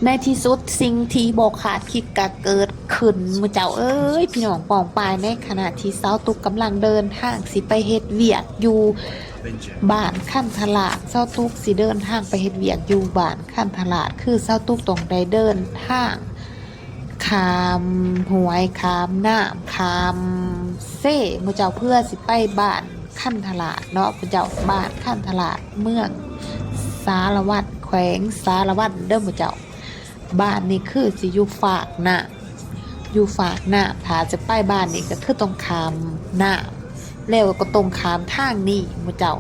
ໃນທີ່ສຸດ ສິ່ງທີ່ບໍ່ຄາດຄິດກໍເກີດຂຶ້ນ ໝູ່ເຈົ້າເອີຍ ພີ່ນ້ອງປ້ອງປາຍ. ໃນຂະນະທີ່ສາວຕຸກກຳລັງເດີນທາງຊິໄປເຮັດວຽກຢູ່ບ້ານຄັນທະລາດ, ສາວຕຸກຊິເດີນທາງໄປເຮັດວຽກຢູ່ບ້ານຄັນທະລາດ ຄືສາວຕຸກຕ້ອງໄດ້ເດີນທາງຂ້າມຫ້ວຍ ຂ້າມນ້ຳ ຂ້າມເຊ ໝູ່ເຈົ້າ ເພື່ອຊິໄປບ້ານຄັນທະລາດເນາະ ໝູ່ເຈົ້າ. ບ້ານຄັນທະລາດ ເມືອງສາລະວັນ ແຂວງສາລະວັນເດີ ໝູ່ເຈົ້າ. ບ້ານນີ້ຄືຊິຢູ່ຟາກນ້ຳ ຢູ່ຟາກນ້ຳ ຖ້າຈະໄປບ້ານນີ້ກໍຄືຕ້ອງຂ້າມນ້ຳ ແລ້ວກໍຕ້ອງຂ້າມທາງນີ້ ໝູ່ເຈົ້າ,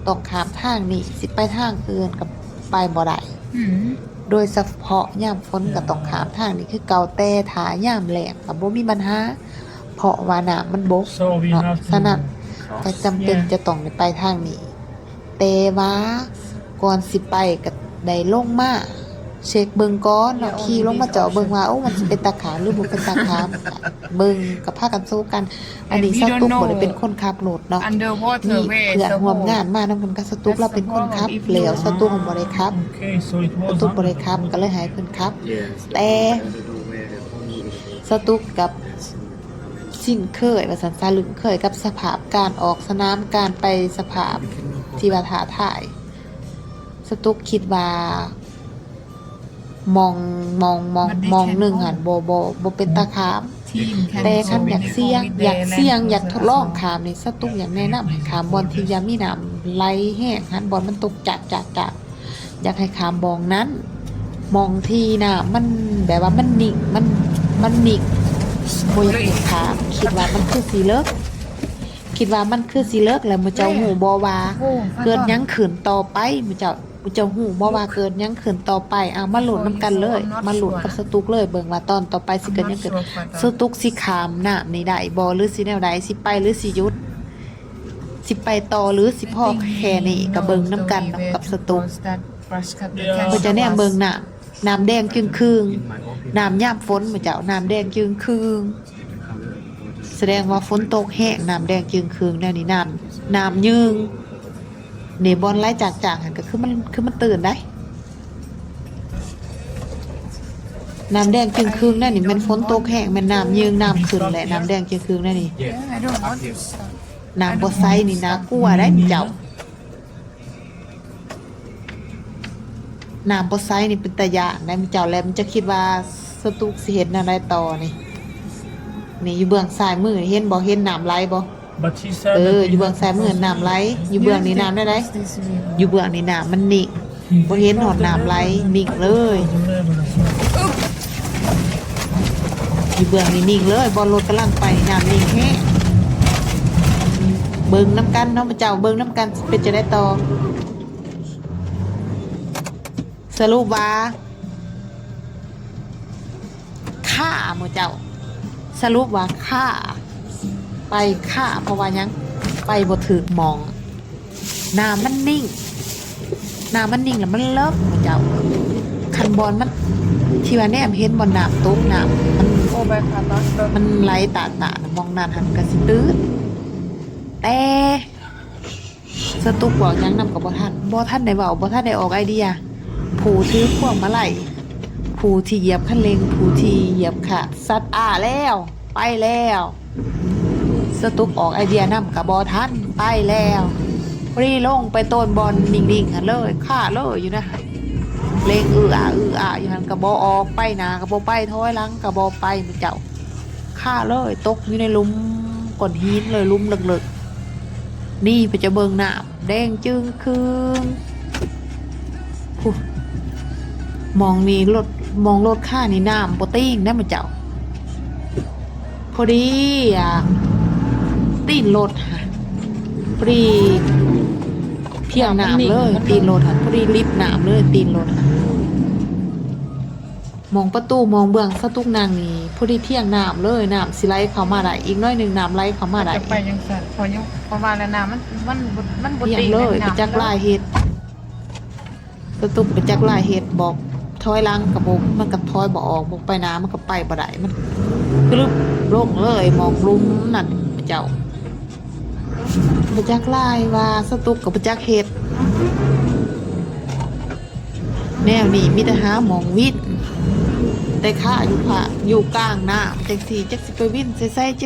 ຕ້ອງຂ້າມທາງນີ້ ຊິໄປທາງອື່ນກໍໄປບໍ່ໄດ້. ອືມ ໂດຍສະເພາະຍາມຝົນກໍຕ້ອງຂ້າມທາງນີ້ຄືເກົ່າ, ແຕ່ຖ້າຍາມແລ້ງກໍບໍ່ມີບັນຫາ ເພາະວ່ານ້ຳມັນບົກເນາະ, ສະນັ້ນກໍຈຳເປັນຈະຕ້ອງໄດ້ໄປທາງນີ້. ແຕ່ວ່າກ່ອນຊິໄປກໍໄດ້ລົງມາເຊັກເບິ່ງກ່ອນເນາະ, ຂີ່ລົງມາເຈາະເບິ່ງວ່າ ໂອ້ ມັນຊິເປັນຕາຂ້າມ ຫຼື ບໍ່ເປັນຕາຂ້າມ ເບິ່ງ ກໍພາກັນໂຊກັນ. ອັນນີ້ສາວຕຸກບໍ່ໄດ້ເປັນຄົນຂັບລົດເນາະ, ມີເພື່ອນຮ່ວມງານມານຳກັນກັບສາວຕຸກ ລາວເປັນຄົນຂັບ, ແລ້ວສາວຕຸກບໍ່ໄດ້ຂັບ, ສາວຕຸກບໍ່ໄດ້ຂັບ ກໍເລີຍໃຫ້ເພິ່ນຂັບ. ແຕ່ສາວຕຸກກັບ ຊິນເຄີຍວ່າຊັ້ນຊະ, ລຶ້ງເຄີຍກັບສະພາບການອອກສະໜາມ, ການໄປສະພາບທີ່ວ່າທ້າທາຍ. ສະຕຸກຄິດວ່າໝ່ອງ ໝ່ອງ ໝ່ອງ ໝ່ອງໜຶ່ງຫັ້ນບໍ່ ບໍ່ ບໍ່ເປັນຕາຂ້າມ, ແຕ່ຄັນຢາກສ່ຽງ ຢາກສ່ຽງ ຢາກທົດລອງຂ້າມນີ້ ສະຕຸກຢາກແນະນຳໃຫ້ຂ້າມບ່ອນທີ່ວ່າມີນ້ຳໄຫຼແຮງຫັ້ນ, ບ່ອນມັນຕົກຈາກ ຈາກ ຈາກ ຢາກໃຫ້ຂ້າມບ່ອນນັ້ນ, ໝ່ອງທີ່ນ້ຳມັນແບບວ່າມັນນິ່ງ ມັນ ມັນນິ່ງ ບໍ່ຢາກໃຫ້ຂ້າມ. ຄິດວ່າມັນຄືຊິເລິກ ຄິດວ່າມັນຄືຊິເລິກ ແລ້ວໝູ່ເຈົ້າຮູ້ບໍ່ວ່າເກີດຫຍັງຂຶ້ນຕໍ່ໄປ? ໝູ່ເຈົ້າ ໝູ່ເຈົ້າຮູ້ບໍ່ວ່າເກີດຫຍັງຂຶ້ນຕໍ່ໄປ? ເອົາ ມາລຸ້ນນຳກັນເລີຍ, ມາລຸ້ນກັບສະຕຸກເລີຍ ເບິ່ງວ່າຕອນຕໍ່ໄປຊິເກີດຫຍັງຂຶ້ນ. ສະຕຸກຊິຂ້າມນ້ຳນີ້ໄດ້ບໍ່ ຫຼື ຊິແນວໃດ? ຊິໄປ ຫຼື ຊິຢຸດ? ຊິໄປຕໍ່ ຫຼື ຊິພໍແຄ່ນີ້? ກໍເບິ່ງນຳກັນເນາະກັບສະຕຸກ. ເພິ່ນຈະແນມເບິ່ງນ້ຳ ນ້ຳແດງຈຶ່ງຄຶ່ງ, ນ້ຳຍາມຝົນໝູ່ເຈົ້າ ນ້ຳແດງຈຶ່ງຄຶ່ງ, ສະແດງວ່າຝົນຕົກແຮງ, ນ້ຳແດງຈຶ່ງຄຶ່ງແນວນີ້ ນ້ຳ ນ້ຳຍຶ່ງ. ນີ້ບ່ອນໄຫຼຈາກໆຫັ້ນກໍຄືມັນ ຄືມັນຕື້ນໄດ໋, ນ້ຳແດງຈຶ່ງຄຶ່ງແນວນີ້ແມ່ນຝົນຕົກແຮງ, ແມ່ນນ້ຳຍຶ່ງ ນ້ຳຂຶ້ນແຫຼະ, ນ້ຳແດງຈຶ່ງຄຶ່ງແນວນີ້. ນ້ຳບໍ່ໃສນີ້ໜ້າກົວໄດ໋ເຈົ້າ. ນ້ຳບໍ່ໃສນີ້ເປັນຕາຢ້ານໄດ໋ເຈົ້າ, ແລ້ວມັນຈະຄິດວ່າສະຕຸກຊິເຮັດແນວໃດຕໍ່ນີ້? ນີ້ຢູ່ເບື້ອງຊ້າຍມື ເຫັນບໍ່? ເຫັນນ້ຳໄຫຼບໍ່? ເອີ ຢູ່ເບື້ອງຊ້າຍມືນ້ຳໄຫຼ, ຢູ່ເບື້ອງນີ້ນ້ຳແນວໃດ? ຢູ່ເບື້ອງນີ້ນ້ຳມັນນິ່ງ ບໍ່ເຫັນຮອດນ້ຳໄຫຼ, ນິ່ງເລີຍ. ຢູ່ເບື້ອງນີ້ນິ່ງເລີຍ, ບ່ອນລົດກຳລັງໄປ ນ້ຳນິ່ງແຮງ. ເບິ່ງນຳກັນເນາະ ເຈົ້າເບິ່ງນຳກັນຊິເປັນຈັ່ງໃດຕໍ່. ສະຫຼຸບວ່າ ຄາໝູ່ເຈົ້າ, ສະຫຼຸບວ່າຄາ ໄປຄາ ເພາະວ່າຫຍັງ? ໄປບໍ່ຖືກໝ່ອງ. ນ້ຳມັນນິ່ງ ນ້ຳມັນນິ່ງແລ້ວມັນເລິກໝູ່ເຈົ້າ. ຄັນບ່ອນມັນ ທີ່ວ່າແນມເຫັນບ່ອນນ້ຳຕົກ ນ້ຳມັນ ມັນໄຫຼຕາດໆ ໝ່ອງນັ້ນຫັ້ນກໍຊິຕື່ນ. ແຕ່ ສະຕຸກເວົ້າຫຍັງນຳກໍບໍ່ທັນ, ບໍ່ທັນໄດ້ເວົ້າ ບໍ່ທັນໄດ້ອອກໄອເດຍ. ຜູ້ຖືພວງມາໄລ ຜູ້ທີ່ຢຽບຄັນເລັ່ງ ຜູ້ທີ່ຢຽບຄາດ ສະຕາດແລ້ວ ໄປແລ້ວ. ສະຕຸກອອກໄອເດຍນຳກໍບໍ່ທັນ ໄປແລ້ວ. ພໍດີລົງໄປໂຕນບ່ອນນິ່ງໆຫັ້ນເລີຍ ຄາເລີຍຢູ່ນະ. ເລັ່ງອືອອາອືອອາຢູ່ຫັ້ນກໍບໍ່ອອກ, ໄປໜ້າກໍບໍ່ໄປ ຖອຍຫຼັງກໍບໍ່ໄປ ໝູ່ເຈົ້າ. ຄາເລີຍ ຕົກຢູ່ໃນຫຼຸມກ້ອນຫີນເລີຍ ຫຼຸມເລິກໆ. ນີ້ໄປຈະເບິ່ງນ້ຳແດງຈຶ່ງຄຶ່ງ. ພຸ້ນ ໝ່ອງນີ້ລົດ ໝ່ອງລົດຄານີ້ນ້ຳບໍ່ຕີງນະໝູ່ເຈົ້າ. ພໍດີ ອ່າ ຕີນລົດຫັ້ນ ພໍດີພຽງນ້ຳເລີຍ ຕີນລົດຫັ້ນ ພໍດີລິບນ້ຳເລີຍ ຕີນລົດຫັ້ນ. ໝ່ອງປະຕູ ໝ່ອງເບື້ອງສະຕຸກນັ່ງນີ້ ພໍດີພຽງນ້ຳເລີຍ ນ້ຳຊິໄຫຼເຂົ້າມາໄດ້ ອີກໜ້ອຍໜຶ່ງນ້ຳໄຫຼເຂົ້າມາໄດ້. ຈະໄປຈັ່ງຊັ້ນ ເພາະຍັງ ເພາະວ່າແລ້ວນ້ຳມັນ ມັນບໍ່ ມັນບໍ່ຕີເລີຍ ໄປຈັກລາຍເຮັດ ສະຕຸກໄປຈັກລາຍເຮັດ ບອກຖອຍຫຼັງກໍບໍ່ ມັນກໍຖອຍບໍ່ອອກ ບອກໄປໜ້າມັນກໍໄປບໍ່ໄດ້ ມັນກະລຶບລົງເລີຍ ໝ່ອງຫຼຸມນັ້ນເຈົ້າ. ບໍ່ຈັກລາຍວ່າສະຕຸກກໍບໍ່ຈັກເຮັດ. ແນວນີ້ມີແຕ່ຫາໝ່ອງວິນ ແຕ່ຄາຢູ່ພາ ຢູ່ກາງນ້ຳຈັ່ງຊີ້ ຈັກຊິໄປວິນໃສໆ ຈັກ